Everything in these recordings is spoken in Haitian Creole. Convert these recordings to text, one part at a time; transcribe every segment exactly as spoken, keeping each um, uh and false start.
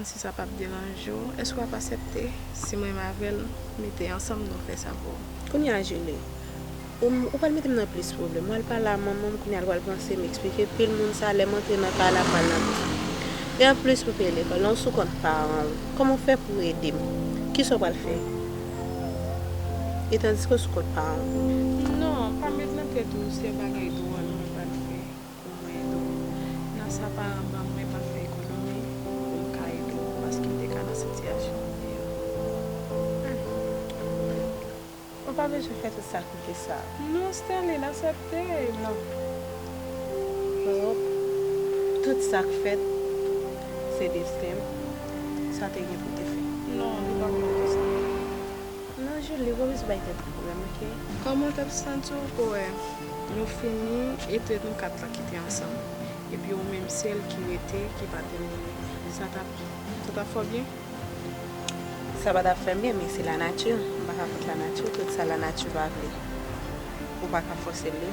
Si sa p ap deranje w, èske w ap aksepte si mwen menm avè l mete ansanm nou fè sa pou ou? Kounye a, Julie, ou, ou pral mete m nan plis pwoblèm. W al pale a manman m, kounye a l pral panse m eksplike pil moun sa, lè m antre nan kay la, pral nan plis. E anplis, pou peye lekòl, lè w sou kont paran w, kòman w fè pou w ede m? Kisa w pral fè? E tandiske w sou kont paran w. Non, pa met nan tèt ou se bagay dwòl mwen pral fè. Pou mwen ede w. Nan sa paran m ban mwen, m ap fè ekonomi pou m ka ede w, paske m te ka nan sitiyasyon w ye a. Ou pa bezwen fè tout sakrifis sa a. Non, Sterline, aksepte. Non. Bon, tout sa k fèt, se desten m. Sa te gen pou te fèt. Non, li pa konn konsa. Non, Julie, ou pa bezwen bay tèt ou pwoblèm, oke? Kòman w t ap santi w pou wè nou fini e trant kat lan ki te ansanm, epi ou menm sèl ki rete, ki pa tèmine? Sa t ap, sa t ap fè w byen? Sa pa t ap fè m byen, men se lanati. M pa ka kont lanati. Tout sa lanati pa vle, ou pa ka fòse l li.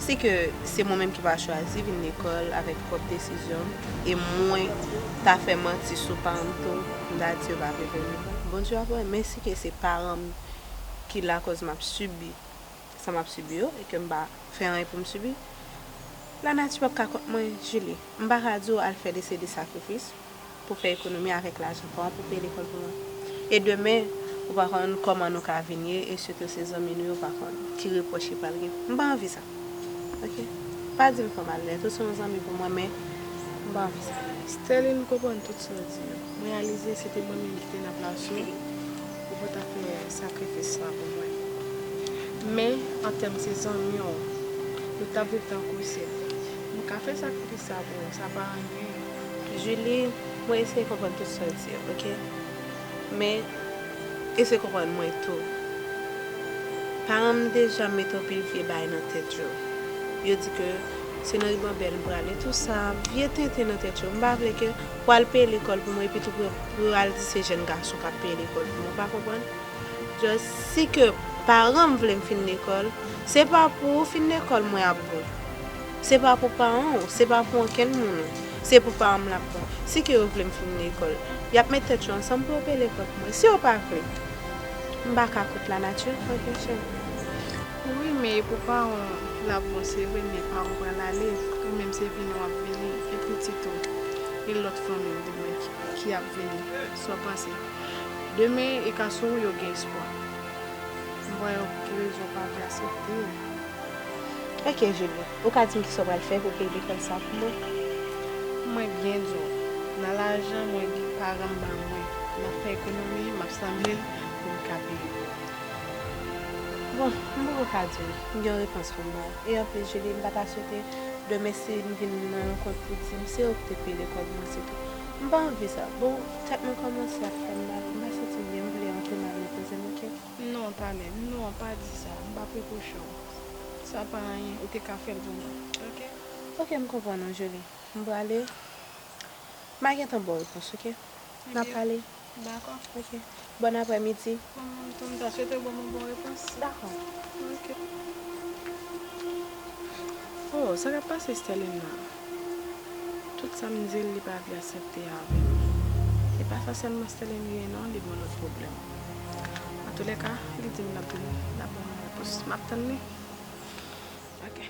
Si ke se mwen menm ki pa chwazi vin lekòl avèk pwòp desizyon m, e mwen ta fè manti sou paran m tou, m ta di yo pa vle voye m lekòl. Bondye ap wè, men si ke se paran m ki lakòz m ap sibi sa m ap sibi yo, e ke m pa fè anyen pou m sibi, lanati p ap ka kont mwen, Julie. M pa ka di w al fè de seri de sakrifis pou fè ekonomi avèk lajan paran pou peye lekòl pou mwen. E demen, ou pa konn kòman nou ka vin ye, e sitou se zanmi nou yo, ou pa konn ki repwòch ki pral gen. M pa anvi sa. Oke? Pa di m fè w mal nèt, ou se yon zanmi pou mwen, men m pa anvi sa. Sterline, m konprann tout sa w di yo. M reyalize se te mwen menm ki te nan plas ou, ou pa ta fè sakrifis sa pou mwen. Men, an tèm se zanmi w, nou t ap viv tankou sè. M ka fè sakrifis sa pou ou, sa pa anyen. Julie, mwen eseye konprann tout sa w di yo, oke? Men, eseye konprann mwen tou. Paran m deja mete anpil vye bagay nan tèt yo. Yo di ke se nan Ribanbèl m prale, tou sa, vye tenten nan tèt yo. M pa vle ke pou al peye lekòl pou mwen, epi tou pou, pou yo al di se jèn gason k ap peye lekòl pou mwen, ou pa konprann? Just, si ke paran m vle m fin lekòl, se pa pou ou fin lekòl mwen ap bon. Se pa pou paran w, se pa pou ankenn moun ou. Se pou paran m l ap bon. Si ke yo vle m fin lekòl, y ap met tèt yo ansanm pou yo peye lekòl pou mwen. Si yo pa vle, m pa ka kont lanati, oke, cheri? Wi, men e pou paran w l ap bon, se vre, men paran w pral ale, ou menm se vini w ap vini, e pitit ou, e lòt fanmi w demen ki, ki ap vini, sa w panse? Demen, e ka sou ou yo gen espwa. M pa wè pou ki rezon w pa vle aksepte. Oke, Julie, ou ka di m kisa w pral fè pou peye lekòl sa pou mwen? Mwen byen di w, nan lajan mwen gen paran m ban mwen, m ap fè ekonomi, m ap sanble l pou m ka peye. Bon, m poko ka di w. M gen yon repons pou m ba w. E anplis, Julie, m pa ta swete demen si m vin nan yon kont pou di m se yo ki te peye lekòl mwen, se tou. M pa anvi sa. Bon, tèt mwen kòmanse ap fè m mal. M pa santi m byen, m vle antre m al repoze m, oke? Non, talè, non, pa di sa. M p ap repwoche w. Sa pa anyen, ou te ka fè l pou mwen, oke? Oke, m konprann ou, Julie. M prale. M a gentan ba w repons, oke? N a pale. Dakò. Oke. Bòn aprèmidi. Bon, m tou, m ta swete w ban m yon bon repons. Dakò. Oke. Oh, sa k ap pase Sterline la? Tout sa m di l, li pa vle aksepte avè m. E pa sa sèlman Sterline genyen non, li gen yon lòt pwoblèm. Antoulèka, li di m l ap vin, l ap ban m yon repons. M ap tann li. Ok.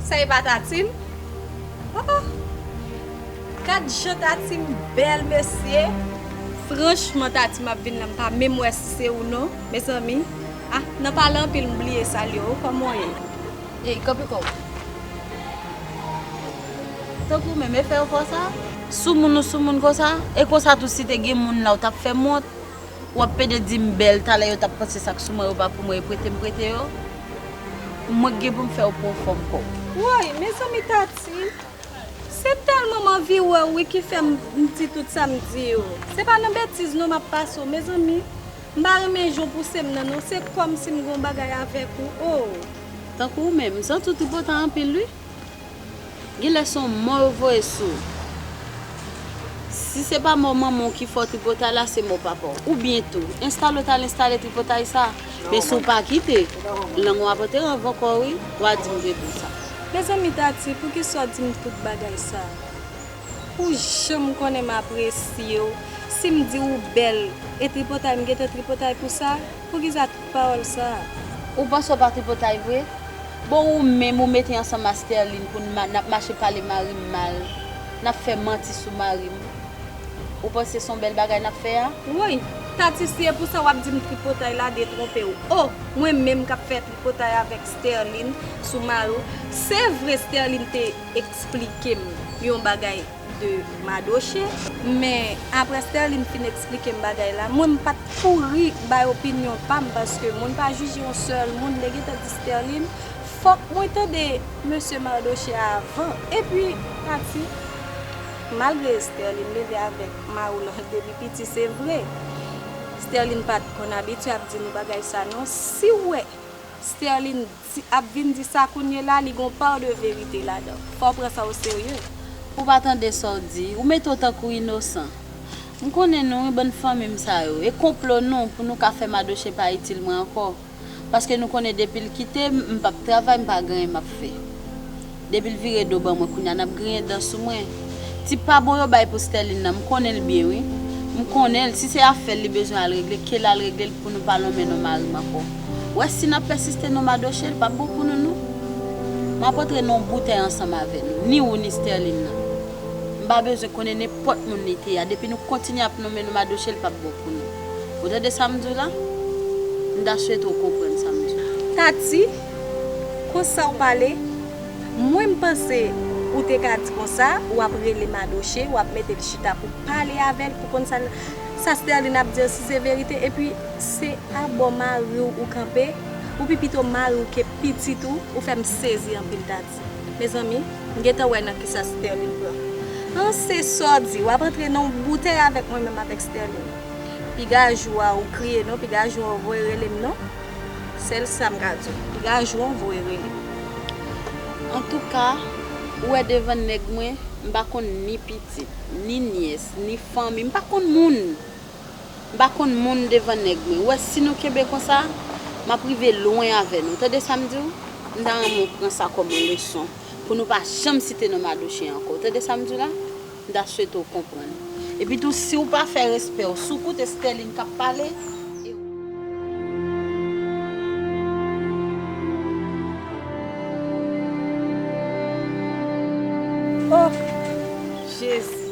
Sa e pa Tati l? Oh, oh. Gad jan Tati m bèl, mesye. Franchman, Tati m ap vin la, m pa menm wè si se ou non, mezanmi. Ah, nan pale anpil, m bliye salye w. Kòman w ye? Ey, kanpe kò w. Tankou menm, e fè w fè w sa? Soumoun ou soumoun konsa? E konsa tou, si te gen moun la, ou t ap fè m wont? W ap pede di m bèl, talè yo t ap panse sa k sou mwen yo pa pou mwen, e prete m prete yo. Mwen k gen pou m fè w pran w fòm kò w. Woy, mezanmi Tati, se tèlman m anvi wè w wi ki fè m, m di tout sa m di yo. Se pa nan betiz non m ap pase w, mezanmi. M pa renmen jan w pouse m nan non, se kòmsi m gen yon bagay avèk ou, oh. Tankou ou menm, m santi w tripotay anpil wi. Genlè se yon mò yo voye sou ou. Si se pa mò manman w ki fè w tripotay la, se mò papa w. Oubyen tou, enstale w t al enstale tripotay sa. Men si w pa kite, lang w ap antere anvan kò w wi, w a di m te di w sa. Mezanmi Tati, poukisa w di m tout bagay sa? Ou janm konnen m apresye w. Si m di w ou bèl, e tripotay m gentan tripotay pou sa, poukisa tout pawòl sa? Ou panse w pa tripotay vre? Bon, ou menm ou mete ansanm a Sterline pou n ma- n ap mache pale mari m mal, n ap fè manti sou mari m. Ou panse se yon bèl bagay n ap fè a? Woy, Tati, si e pou sa w ap di m tripotay la, detwonpe w. Oh, mwen menm k ap fè tripotay avèk Sterline sou mari w. Se vre Sterline te eksplike m yon bagay de Madoche. Men, apre Sterline fin eksplike m bagay la, mwen m pa t kouri bay opinyon pa m, paske moun pa jije yon sèl moun. M te gentan di Sterline, fòk mwen tande mesye Madoche a avan. Epi, Tati, malgre Sterline leve avèk mari w lan depi piti, se vre. Sterline pa t konn abitye ap di nou bagay sa non. Si w wè Sterline di, ap vin di sa kounye la, li gon pa de verite ladan. Fò w pran sa o serye. Ou pa tande sa w di, ou mete w tankou inosan. M konnen nou wi, bann fanmi m sa yo. E konplo nou pou nou ka fè Madoche pa itil mwen ankò. Paske nou konnen depi l kite m, m p ap travay, m pa gen anyen m ap fè. Depi l vire do ban mwen, kounye a n ap griyen dan sou mwen. Ti pa bon yo bay pou Sterline nan, m konnen l byen wi. M konnen l, si se afè l li bezwen al regle, ke l al regle l pou nou pa lonmen non mari m ankò. Ou wè si n ap pèsiste non Madoche, l p ap bon pou nou non. M ap antre nan yon boutèy ansanm avè nou, ni ou ni Sterline nan. M pa bezwen konnen nenpòt moun li te ye a, depi nou kontinye ap nonmen non Madoche, l p ap bon pou nou. Ou tande sa m di w la? M ta swete w konprann sa m di w. Tati, konsa w pale? Mwen m panse ou te ka di konsa, w ap rele Madoche, w ap mete l chita pou pale avè l, pou konn sa l, sa Sterline ap di an, si se verite, epi se abò mari w ou kanpe, ou pi pito mari w ke pitit ou, ou fè m sezi anpil Tati. Mezanmi, m gentan wè nan kisa Sterline pran. An se sa w di, w ap antre nan yon boutèy avèk mwen menm avèk Sterline. Piga jou a ou kriye non, piga jou a ou voye rele m non. Sèl sa m ka di w, piga jou a ou voye rele m. Antouka, ou wè devan nèg mwen, m pa konn ni pitit, ni nyès, ni fanmi, m pa konn moun. M pa konn moun devan nèg mwen. Ou wè si nou kenbe konsa, m ap rive lwen avè nou. Tande sa m di w? M ta renmen w pran sa kòm yon leson. Pou nou pa janm site non Madoche ankò. Tande sa m di w la? M ta swete w konprann. Epi tou, si w pa fè respè w, si w koute Sterline k ap pale, e Oh, Jezi.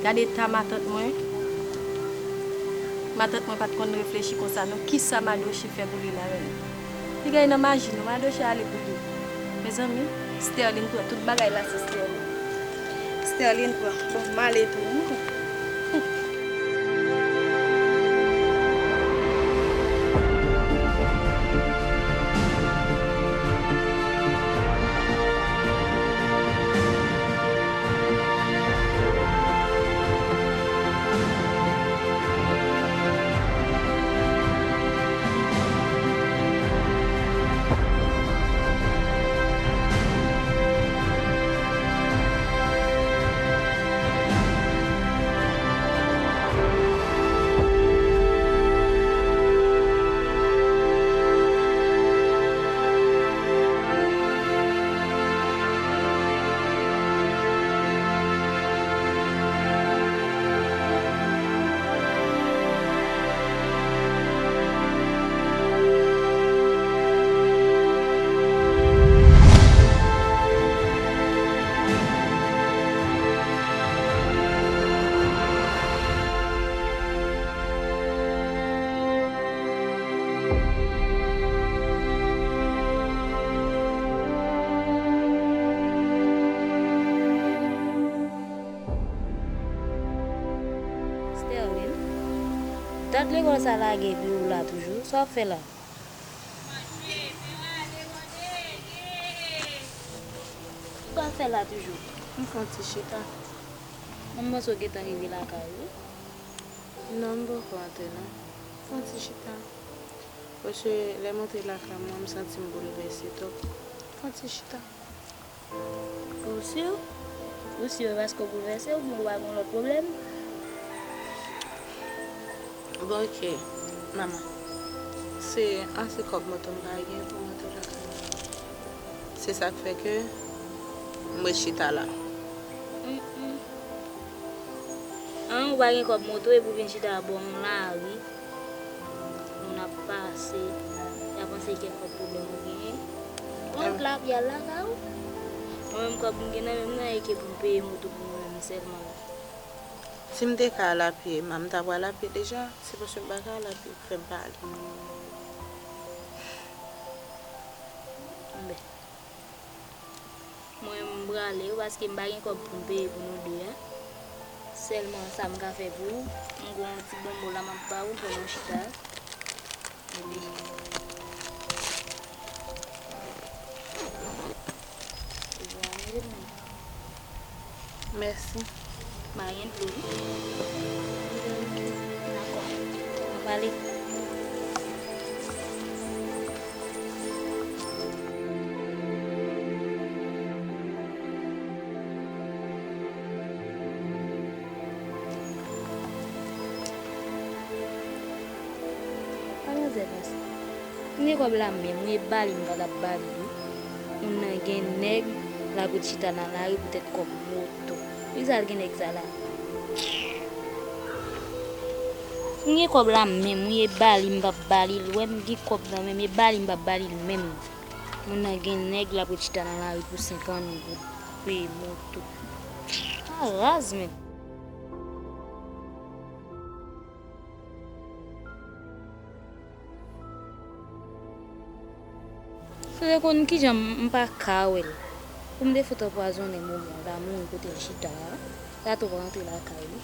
Gade eta matant mwen. Matant mwen pa t konn reflechi konsa non. Kisa Madoche fè pou li la menm? Li genyen nan maji non. Madoche ale pou li. Mezanmi, Sterline pran tout bagay la, se Sterline. Sterline pran. Bon, m ale tou. Sterline, dat lekòl sa lage epi ou la toujou, sa w ap fè la? Sa w ap fè la toujou? M fè yon ti chita. Mwen panse w gentan rive lakay ou wi. Non, m poko antre non. Fè yon ti chita. Paske lè m antre lakay mwen, m santi m boulvèse twòp. Fè yon ti chita. Ou si? Ou si paske w boulvèse oubyen w pa gen lòt pwoblèm? Bon, oke, manman. Se ase kòb moto m pa gen pou m antre lakay mwen. Se sa k fè ke m ret chita la. Mm, mm. An, ou pa gen kòb moto epi w vin chita bò yon lari. Moun ap pase, y a panse kèk kòb pwoblèm ou genyen. Ou ap lapyè al lakay ou. Mwen menm kòb m gen nan men m nan e ke pou m peye moto pou mwen menm sèlman. Si m te ka al apye, m t ap pral apye deja. Se paske m pa ka al apye k fè m pale. Anben. Mwen, m prale wi, paske m pa gen kòb pou m peye pou nou de a. Sèlman sa m ka fè pou ou, m gen yon ti bonbon la m ap ba ou, fè nou chita. Epi, ou prale menm. Mèsi. M pa gen dlo wi. Dakò. N ap ale. Pa gen zèv ansanm. M gen kòb la menm wi, e ba li m pa t ap ba li wi. Moun nan gen nèg, l ap ret chita nan lari poutèt kòb moto. Kisa l gen nèg sa la? M gen kòb la menm wi, e ba li m p ap ba li l. Ou wè m gen kòb la menm, e ba li m p ap ba li l menm. Moun nan gen nèg, l ap ret chita nan lari pou senkant goud. Peye moto. Sa raz menm. Si w te konn kijan m, m pa ka wè l. Pou m te fout anpwazonnen moman w ta mouri kote l chita a. Sa tou pa rantre lakay li.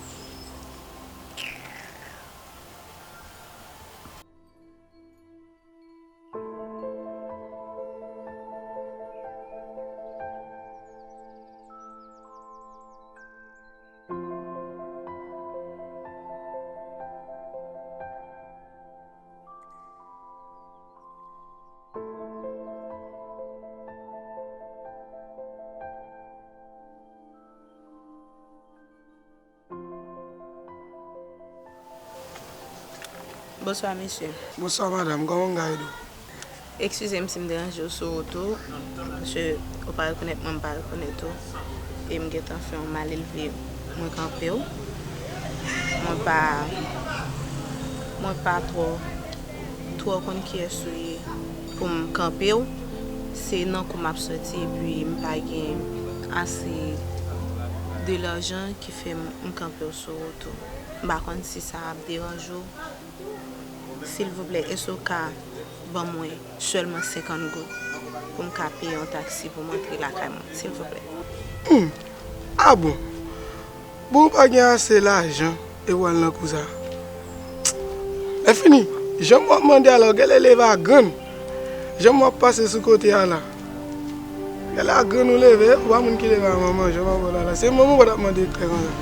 Bonswa, mesye. Bonswa, madanm. Kòman m ka ede w? Eskize m si m deranje w sou wout ou, paske ou pa rekonèt mwen, m pa rekonèt ou. E m gentan fè yon malelve, mwen kanpe w. Mwen pa, mwen pa twò, twò konn kiyès ou ye pou m kanpe w. Se nan kou m ap soti, epi m pa gen ase de lajan ki fè m, m kanpe w sou wout ou. M pa konn si sa ap deranje w. Silvouplè, èske w ka ban mwen sèlman senkant goud pou m ka peye yon taksi pou m antre lakay mwen, silvouplè? Hmm. A bon? Bon, ou pa gen ase lajan e w al nan kou sa. Lè fini, jan m w ap mande a la, w genlè leve a grenn. Jan m w ap pase sou kote a la. Genlè a grenn ou leve, ou pa moun ki leve a manman, jan m ap wè w la la. Se manman w pa t ap mande trè konsa.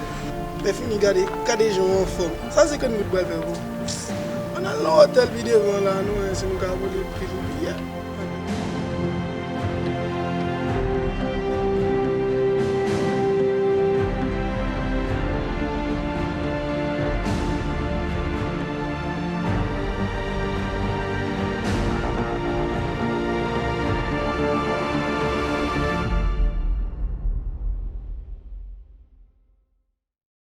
Lè fini, gade, gade jan w anfòm. Sa se kè nou t pral fè pou ou. Ann al nan otèl pi devan la, nou wè si nou ka boule pil biyè.